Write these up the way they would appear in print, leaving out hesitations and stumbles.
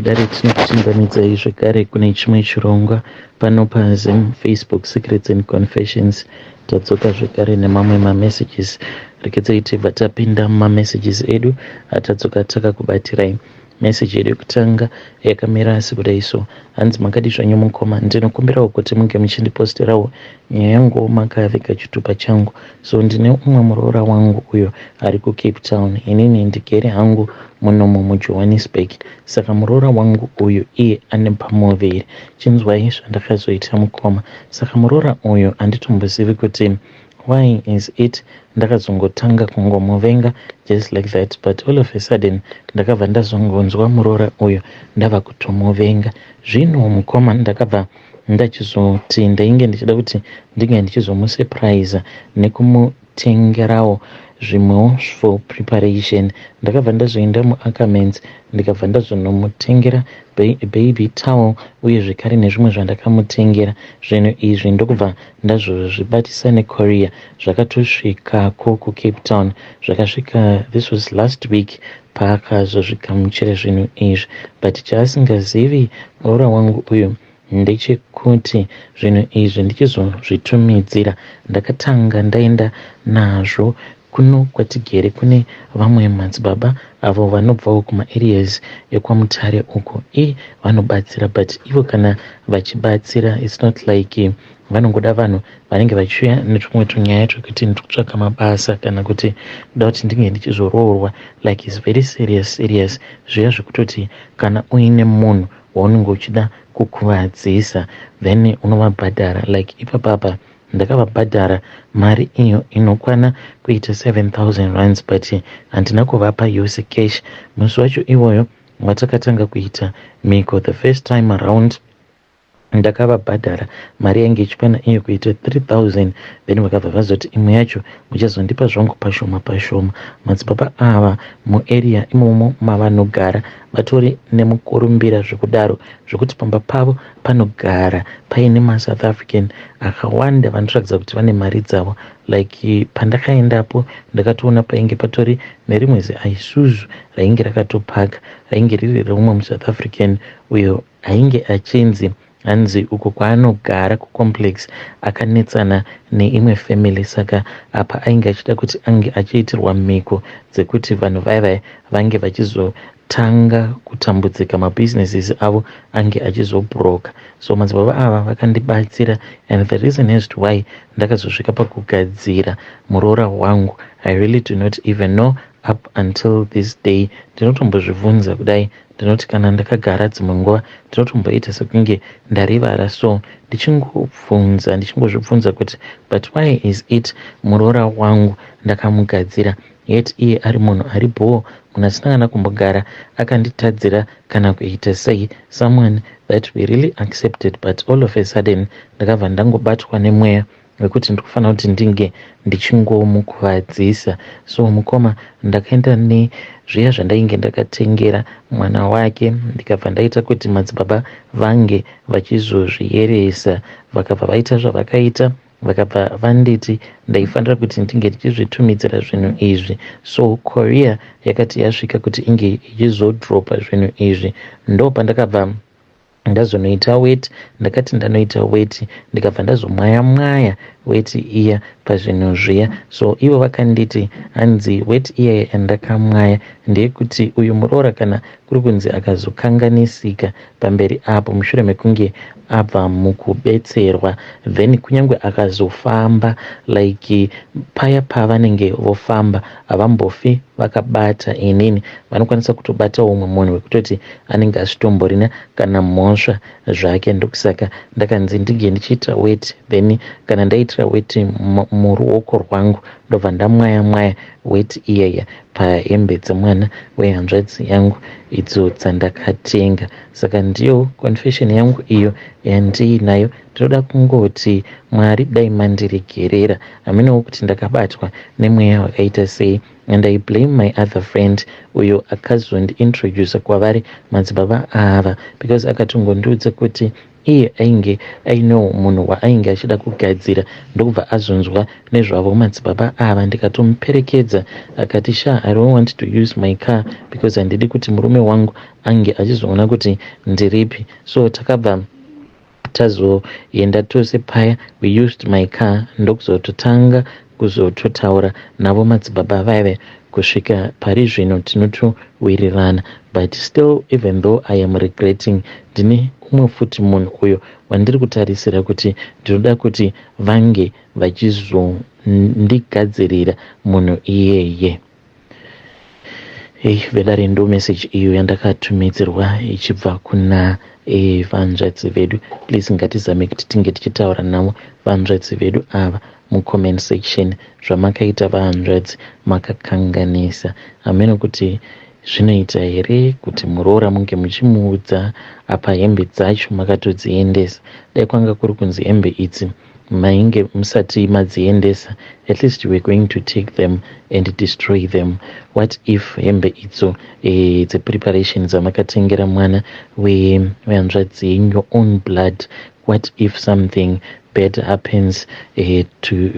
Dare tinokuchingamidzai zvekare kune chimwe chirongwa pano paZim Facebook Secrets and Confessions. Tadzoka zvekare nemamwe mamessages. Rekedzai tibva tapinda mumamessages edu atadzoka takakubatirai. Message yedu yekutanga yakamira asi kudai so. Hanzi makadii zvenyu mukoma, ndinokumbirawo kuti munge muchindiposterawo nyaya yangu makaviga chitupa changu. So ndine umwe muroora wangu uyo ari kuCape Town, inini ndigere hangu munomu muJohannesburg. Saka muroora wangu uyu iye ane pamuviri. Chinzwai zvandakazoita mukoma. Saka muroora uyu handitombozivi kuti why is it ndakazongotanga kungomuvenga just like that, but all of a sudden ndakabva ndazongonzwa muroora uyu ndava kutomuvenga. Zvino mukoma, ndakabva ndachizoti ndainge ndichida kuti ndinge ndichizomusurprise nekumutengerawo zvimwewo for preparation. Ndakabva ndazoenda muAckermans, ndikabva ndazonomutengera baby towel uye zvekare nezvimwe zvandakamutengera. Zvinhu izvi ndokubva ndazozvibatisa necourier, zvakatosvikako kuCape Town. Zvakasvika, this was last week paakazozvigamuchira zvinhu izvi. But chaasingazivi muroora wangu uyu ndechekuti zvinhu izvi ndichizozvitumidzira, ndakatanga ndaenda nazvo kuno kwatigere, kune vamwe madzibaba avo vanobvawo kumaareas ekwaMutare uko. I vanobatsira, but ivo kana vachibatsira, it's not like vanongoda vanhu vanenge vachiuya netumwe tunyaya twekuti ndiri kutsvaka mabasa kana kuti ndoda kuti ndinge ndichizoroorwa. Like, is very serious serious, zviya zvekutoti kana uine munhu waunenge uchida kukuvadzisa, then unovabhadhara. Like ipapapa ndakavabhadhara mari iyo inokwana kuita 7000 rands, but handina kuvapa yose cash. Musi wacho iwoyo watakatanga kuita mhiko the first time around, ndakavabhadhara mari yainge ichikwana iyo kuita 3000, then vakabva vazoti imwe yacho muchazondipa zvangu pashoma pashoma. Madzibaba ava muarea imomo mavanogara vatori nemukurumbira zvekudaro, zvekuti pamba pavo panogara paine maSouth African akawanda vanoratidza kuti vane mari dzavo. Like pandakaendapo, ndakatoona painge patori nerimwe ziIsuzu rainge rakatopaka, rainge riri reumwe muSouth African uyo ainge achinzi hanzi uko kwaanogara kucomplex akanetsana neimwe family. Saka apa ainge achida kuti ange achiitirwa mhiko dzekuti vanhu vaya vaya vange vachizotanga kutambudzika, mabusinesses avo ange achizobroka. So madzibaba ava vakandibatsira, and the reason as to why ndakazosvika pakugadzira muroora wangu, I really do not even know. Up until this day ndinotombozvibvunza kudai. Ndinoti kana ndakagara dzimwe nguva, ndinotomboita sekunge ndarivara so, ndichingobvunza, ndichingozvibvunza kuti but why is it muroora wangu ndakamugadzira, yet iye ari munhu ari bhoo, munhu asina kana kumbogara akanditadzira kana kuita sei, someone that we really accepted, but all of a sudden ndakabva ndangobatwa nemweya wekuti ndikufanira kuti ndinge ndichingomukuvadzisa. So mukoma, ndakaenda nezviya zvandainge ndakatengera mwana wake, ndikabva ndaita kuti madzibaba vange vachizozviyeresa. Vakabva vaita zvavakaita, vakabva vanditi ndaifanira kuti ndinge ndichizvitumidzira zvinhu izvi. So courier yakati yasvika kuti inge ichizodropa zvinhu izvi, ndo pandakabva ndazonoita weti. Ndakati ndanoita weti, ndikabva ndazomwaya mwaya weti iya pazvinhu zviya. So ivo vakanditi hanzi weti iya yandakamwaya ndeyekuti uyu muroora kana kuri kunzi akazokanganisika pamberi apo mushure mekunge abva mukubetserwa, then kunyange akazofamba, like paya pavanenge vofamba, havambofi vakabata inini. Vanokwanisa kutobata umwe munhu wekutoti anenge asitomborina kana mhosva zvake. Ndokusaka ndakanzi ndinge ndichiita weti, then kana ndaitira weti muruoko rwangu, ndobva ndamwaya mwaya weti iyaya pahembe dzemwana wehanzvadzi yangu idzo dzandakatenga. Saka ndiyo confession yangu iyo yandiinayo. Ndinoda kungoti Mwari dai mandiregerera. Hamenewo kuti ndakabatwa nemweya wakaita sei. And I blame my other friend uyo akazondiintroducer kwavari madzibaba ava, because akatongondiudza kuti iye ainge ainewo munhu waainge achida kugadzira, ndokubva azonzwa nezvavo madzibaba ava. Ndikatomuperekedza, akati, "Sha, I don't want to use my car because handidi kuti murume wangu ange achizoona kuti ndiripi." So takabva tazoenda tose paya, we used my car, ndokuzototanga kuzototaura navo madzibaba vaive. Kusvika pari zvino tinotowirirana, but still, even though I am regretting, ndine umwe futi munhu uyo wandiri kutarisira kuti ndinoda kuti vange vachizondigadzirira munhu iyeye. Ei, vedare, ndo message iyo yandakatumidzirwa ichibva kuna vanzvadzi vedu. Please, ngatizame kuti tinge tichitaura navo vanzvadzi vedu ava mucomment section. Zvamakaita, vahanzvadzi, makakanganisa. Hameno kuti zvinoita here kuti muroora munge muchimuudza apa hembe dzacho makatodziendesa. Dai kwanga kuri kunzi hembe idzi mainge musati madziendesa, at least you were going to take them and destroy them. What if hembe idzo dzepreparation dzamakatengera mwana wehanzvadzi yenyu, your own blood, what if something bad happens to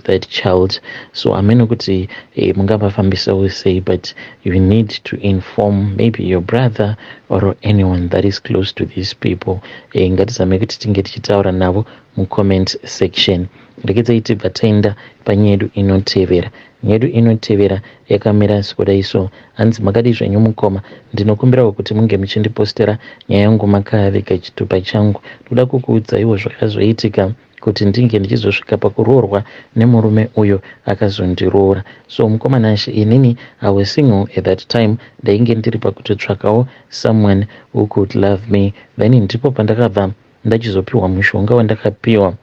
that child? So hameno kuti mungavafambisawo sei, but you need to inform maybe your brother or anyone that is close to these people. Ngatizame kuti tinge tichitaura navo mucomment section. Regedzai tibva taenda panyaya yedu inotevera. Nyaya yedu inotevera yakamira sekudai so. Hanzi, "Makadii zvenyu mukoma? Ndinokumbirawo kuti munge muchindipostera nyaya yangu makaviga chitupa changu. Ndoda kukuudzaiwo zvakazoitika kuti ndinge ndichizosvika pakuroorwa nemurume uyo akazondiroora. So mukoma Nashe, inini I was single at that time. Ndainge ndiri pakutotsvakawo someone who could love me. Then ndipo pandakabva ndachizopiwa mushonga wandakapiwa.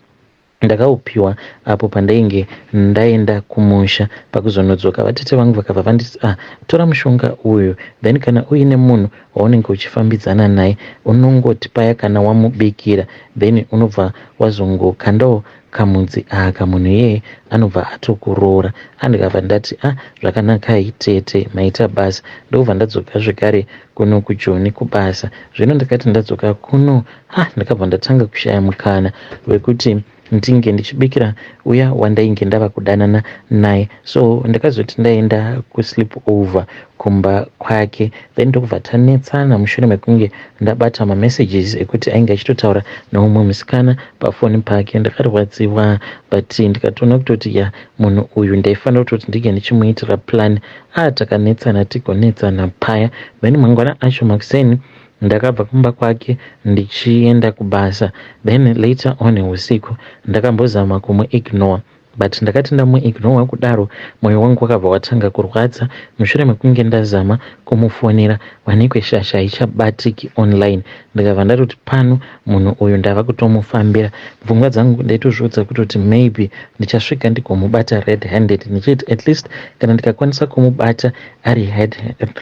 Ndakaupiwa apo pandainge ndaenda kumusha. Pakuzonodzoka, vatete vangu vakabva vanditi, 'Ah, tora mushonga uyu. Then kana uine munhu waunenge uchifambidzana naye, unongoti paya kana wamubikira, then unobva wazongokandawo kamudzi aka, munhu iyeye anobva atokuroora.' Andikabva ndati, 'Ah, zvakanakai tete, maita basa.' Ndokubva ndadzoka zvekare kuno kuJoni kubasa. Zvino ndakati ndadzoka kuno, ah, ndakabva ndatanga kushaya mukana wekuti ndinge ndichibikira uya wandainge ndava kudanana naye. So ndakazoti ndaenda kusleep over kumba kwake, then ndokubva tanetsana mushure mekunge ndabata mamessages ekuti ainge achitotaura neumwe musikana pafoni pake. Ndakarwadziwa, but ndikatoona kutoti ya, munhu uyu ndaifanira kutoti ndinge ndichimuitira plan. A takanetsana, tigonetsana paya. Then mangwana acho makuseni ndakabva kumba kwake ndichienda kubasa. Then later on usiku ndakambozama kumuignore, but ndakati ndamuignore kudaro, mwoyo wangu wakabva watanga kurwadza mushure mekunge ndazama kumufonera, wanikwe shasha haichabatiki online. Ndikabva ndatoti pano munhu uyu ndava kutomufambira. Pfungwa dzangu ndaitozviudza kutoti maybe ndichasvika ndigomubata red handed, ndichiti at least kana ndikakwanisa kumubata ari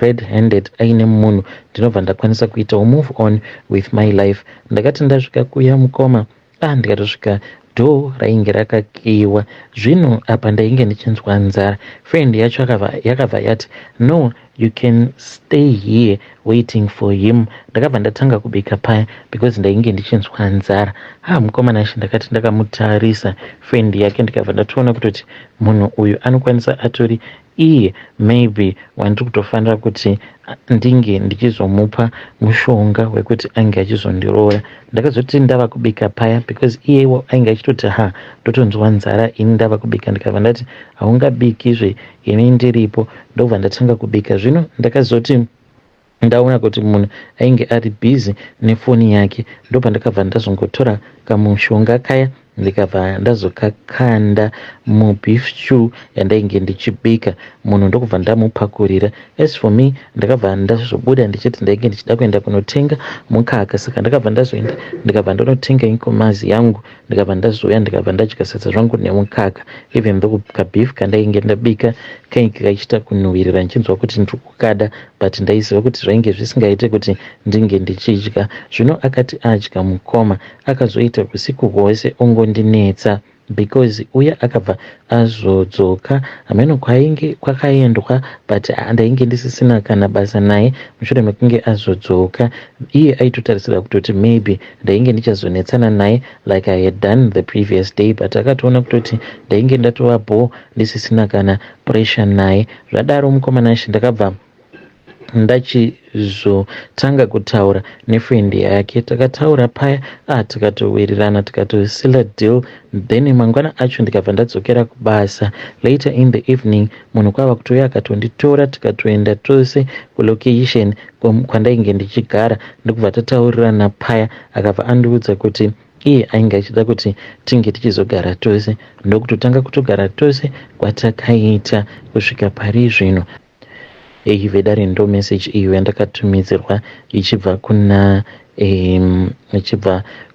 red handed aine munhu, ndinobva ndakwanisa kuitawo move on with my life. Ndakati ndasvika kuya, mukoma, ah, ndikatosvika door rainge rakakiwa. Zvino apa ndainge ndichinzwa nzara. Friend yacho yakabva yati, 'No, you can stay here waiting for him.' Ndakabva ndatanga kubika paya because ndainge ndichinzwa nzara. Ha, mukoma Nashe, ndakati ndakamutarisa friend yake, ndikabva ndatoona kutoti munhu uyu anokwanisa atori iye maybe wandiri kutofanira kuti ndinge ndichizomupa mushonga wekuti ange achizondiroora. Ndakazoti ndava kubika paya, because iye ainge achitoti, 'Ha, ndotonzwa nzara ini, ndava kubika.' Ndikabva ndati, 'Haungabikizve ini ndiripo.' Ndobva ndatanga kubika. Zvino ndakazoti ndaona kuti munhu ainge ari busy nefoni yake, ndobva ndakabva ndazongotora kamushonga kaya, ndikabva ndazokakanda mubeef stew yandainge ndichibika. Munhu ndokubva ndamupakurira. As for me, ndakabva ndazobuda ndichiti ndainge ndichida kuenda kunotenga mukaka. Saka ndakabva ndazoenda, ndikabva ndanotenga inkomazi yangu, ndikabva ndazouya, ndikabva ndadya sadza zvangu nemukaka, even though kabeef kandainge ndabika kainge kachiita kunhuhwirira, ndichinzwa kuti ndiri kukada, but ndaiziva kuti zvainge zvisingaite kuti ndinge ndichidya. Zvino akati adya, mukoma, akazoita usiku hwose ongondinetsa. Because uya akabva azodzoka, hameno kwainge kwakaendwa, but ndainge ndisisina kana basa naye. Mushure mekunge azodzoka, iye aitotarisira kutoti maybe ndainge ndichazonetsana naye like I had done the previous day, but akatoona kutoti ndainge ndatova bho, ndisisina kana pressure naye. Zvadaro, mukomana, ndakabva ndachizotanga kutaura nefriend yake. Takataura paya, tikatowirirana, tikatosila deal. Then mangwana acho ndikabva ndadzokera kubasa. Later in the evening, munhu kwava kutouya akatonditora, tikatoenda tose kulocation kwandainge ndichigara, ndokubva tataurirana paya. Akabva andiudza kuti iye ainge achida kuti tinge tichizogara tose, ndokutotanga kutogara tose kwatakaita kusvika pari zvino. Ei vedare, ndo message iyo yandakatumidzirwa ichibva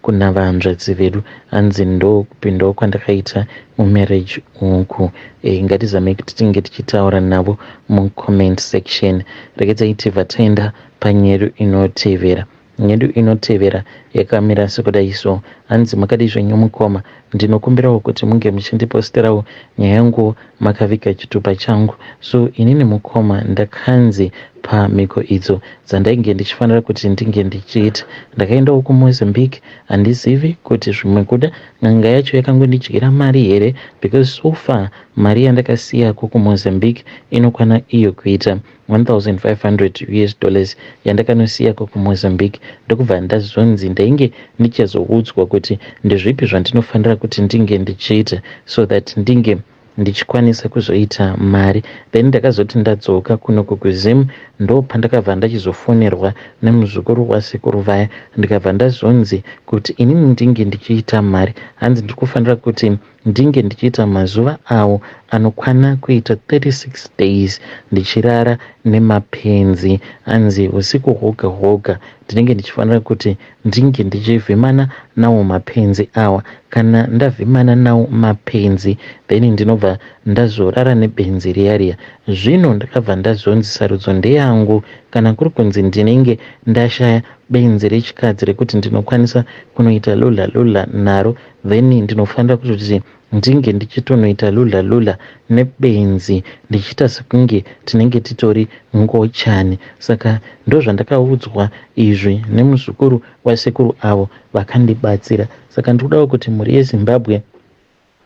kuna vanzvadzi vedu. Hanzi ndo kupindawo kwandakaita mumarriage uku. Ngatizamei kuti tinge tichitaura navo mucomment section. Regedzai tibva taenda panyedu inotevera. Nyedu inotevera yakamira sekudai so. Hanzi, "Makadii zvenyu mukoma? Ndinokumbirawo kuti munge muchindiposterawo nyaya yangu makaviga chitupa changu. So inini mukoma, ndakanzi pamhiko idzo dzandainge ndichifanira kuti ndinge ndichiita, ndakaendawo kuMozambique. Handizivi kuti zvimwe kuda n'anga yacho yakangondidyira mari here, because so far mari yandakasiyako kuMozambique inokwana iyo kuita 1500 US dollars yandakanosiyako kuMozambique. Ndokubva ndazonzi ndainge ndichazoudzwa kuti ndezvipi zvandinofanira kuti ndinge ndichiita so that ndinge ndichikwanisa kuzoita mari. Then ndakazoti ndadzoka kunoko kuZim, ndo pandakabva ndachizofonerwa nemuzukuru wasekuru vaya, ndikabva ndazonzi kuti inini ndinge ndichiita mari, hanzi ndiri kufanira kuti ndinge ndichiita mazuva awo anokwana kuita 36 days ndichirara nemapenzi. Hanzi usiku hwoga hwoga ndinenge ndichifanira kuti ndinge ndichivhimana nawo mapenzi awa. Kana ndavhimana nawo mapenzi, then ndinobva ndazorara nebenzi riya riya. Zvino ndakabva ndazonzi sarudzo ndeyangu. Kana kuri kunzi ndinenge ndashaya benzi rechikadzi rekuti ndinokwanisa kunoita lula lula naro, then ndinofanira kutoti ndinge ndichitonoita lula lula nebenzi, ndichiita sekunge tinenge titori ngochani. Saka ndozvandakaudzwa izvi nemuzukuru wasekuru avo vakandibatsira. Saka ndikudawo kuti mhuri yeZimbabwe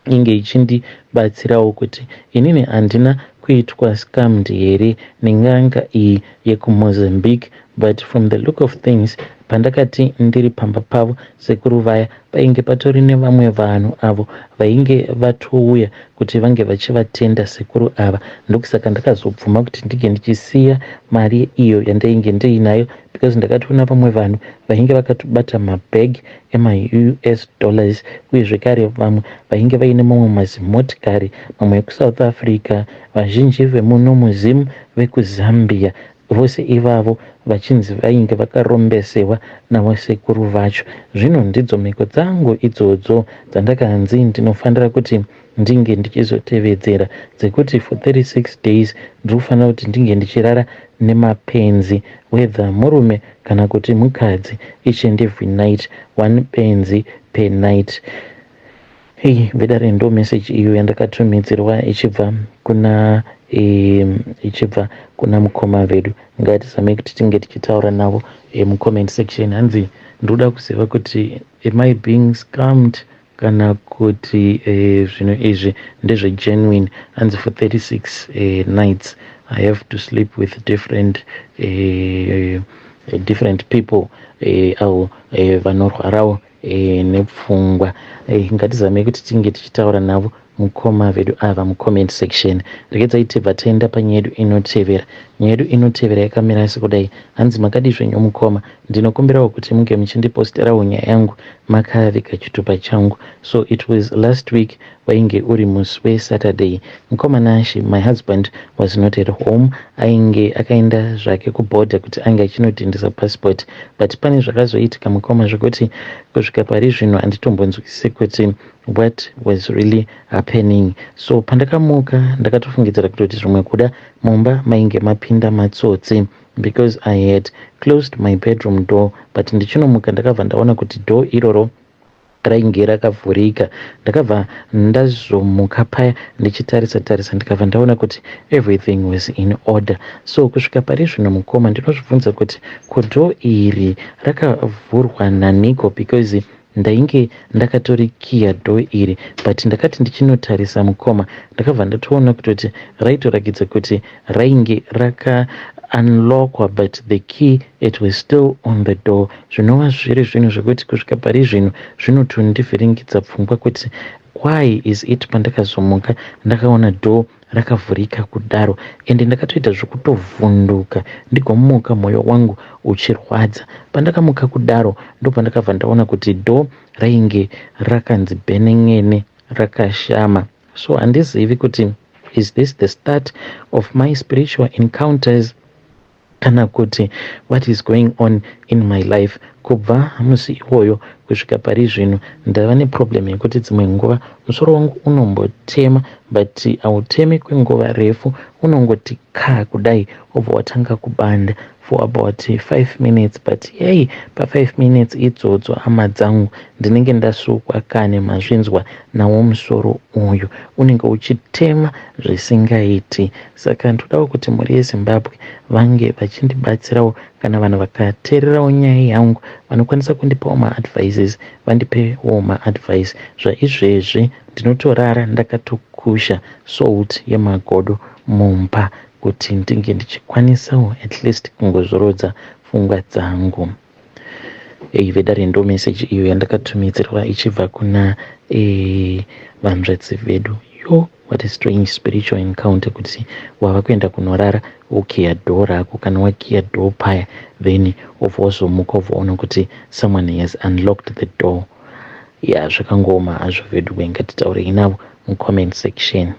inge ichindibatsirawo kuti inini handina kuitwa scammed here nen'anga iyi yekuMozambique? But from the look of things, pandakati ndiri pamba pavo sekuru vaya, painge patori nevamwe vanhu avo vainge vatouya kuti vange vachivatenda sekuru ava. Ndokusaka ndakazobvuma kuti ndinge ndichisiya mari iyo yandainge ndiinayo, because ndakatoona vamwe vanhu vainge vakatobata mabhegi emaUS dollars, uye zvekare vamwe vainge vaine mamwe mazimotikari, mamwe ekuSouth Africa, vazhinji vemuno muZim, vekuZambia, vose ivavo vachinzi vainge vakarombesewa navasekuru vacho. Zvino ndidzo mhiko dzangu idzodzo dzandakanzi ndinofanira kuti ndinge ndichizotevedzera, dzekuti for 36 days ndiri kufanira kuti ndinge ndichirara nemapenzi, whether murume kana kuti mukadzi, each and every night, one benzi per night." Hei vedare, ndo message iyo yandakatumidzirwa ichibva kuna mukoma vedu. Ngatizamei kuti tinge tichitaura navo mucomment section. Hanzi ndoda kuziva kuti am I being scammed kana kuti zvinhu izvi ndezvegenuine? Hanzi for 36 nights I have to sleep with different people avo vanorwarawo nepfungwa. Ngatizamei kuti tinge tichitaura navo mukoma vedu ava mucomment section. Regedzai tibva taenda panyaya yedu inotevera. Nyaya yedu inotevera yakamira sekudai. Hanzi, "Makadii zvenyu mukoma? Ndinokumbirawo kuti munge muchindiposterawo nyaya yangu makaviga chitupa changu. So it was last week, wainge uri musi weSaturday. Mukoma Nashi, my husband was not at home, ainge akaenda zvake kubhodha kuti ange achinodhindisa passport. But pane zvakazoitika mukoma, zvekuti kusvika pari zvino handitombonzwisisi kuti what was really happening. So pandakamuka, ndakatofungidzira kutoti zvimwe kuda mumba mainge mapinda matsotsi, because I had closed my bedroom door, but ndichinomuka ndakabva ndaona kuti door iroro Rainge rakavhurika. Ndakabva ndazomuka paya ndichitarisa tarisa, ndikabva ndaona kuti everything was in order. So kusvika pari zvino, mukoma, ndinozvibvunza kuti ko door iri rakavhurwa naniko, because ndainge ndakatorikiya door iri. But ndakati ndichinotarisa, mukoma, ndakabva ndatoona kutoti raitorakidza kuti rainge raka unlockwa, but the key, it was still on the door, zvinova zviri zvinhu zvekuti kusvika pari zvino zvinotondivhiringidza pfungwa kuti why is it pandakazomuka ndakaona door rakavhurika kudaro. Ende ndakatoita zvekutovhunduka ndigomuka mwoyo wangu uchirwadza. Pandakamuka kudaro, ndopandakabva ndaona kuti door rainge rakanzi bhenen'ene, rakashama. So handizivi kuti is this the start of my spiritual encounters kana kuti what is going on in my life. Kubva musi iwoyo kusvika pari zvino, ndava neproblem yekuti dzimwe nguva musoro wangu unombotema, but hautemi kwenguva refu. Unongoti ka kudai, wobva watanga kubanda for about 5 minutes. But yei, pa5 minutes idzodzo, hama dzangu, ndinenge ndasukwa kane. Mazvinzwa nawo, musoro uyu unenge uchitema zvisingaiti. Saka ndodawo kuti mhuri yeZimbabwe vange vachindibatsirawo. Kana vanhu vakateererawo nyaya yangu, vanokwanisa kundipawo maadvices, vandipewo maadvice. Zvaizvezvi ndinotorara ndakatokusha salt yemagodo mumba kuti ndinge ndichikwanisawo at least kungozorodza pfungwa dzangu. Ei, vedare, ndo meseji iyo yandakatumidzirwa ichibva kuna vanzvadzi vedu. Yo, what a strange spiritual encounter, kuti wava kuenda kunorara, wokiya door rako. Kana wakiya door paya, then wobva wazomuka, wobva waona kuti someone has unlocked the door. Ya, zvakangooma hazvo vedu. Ngatitaurei navo mucomment section.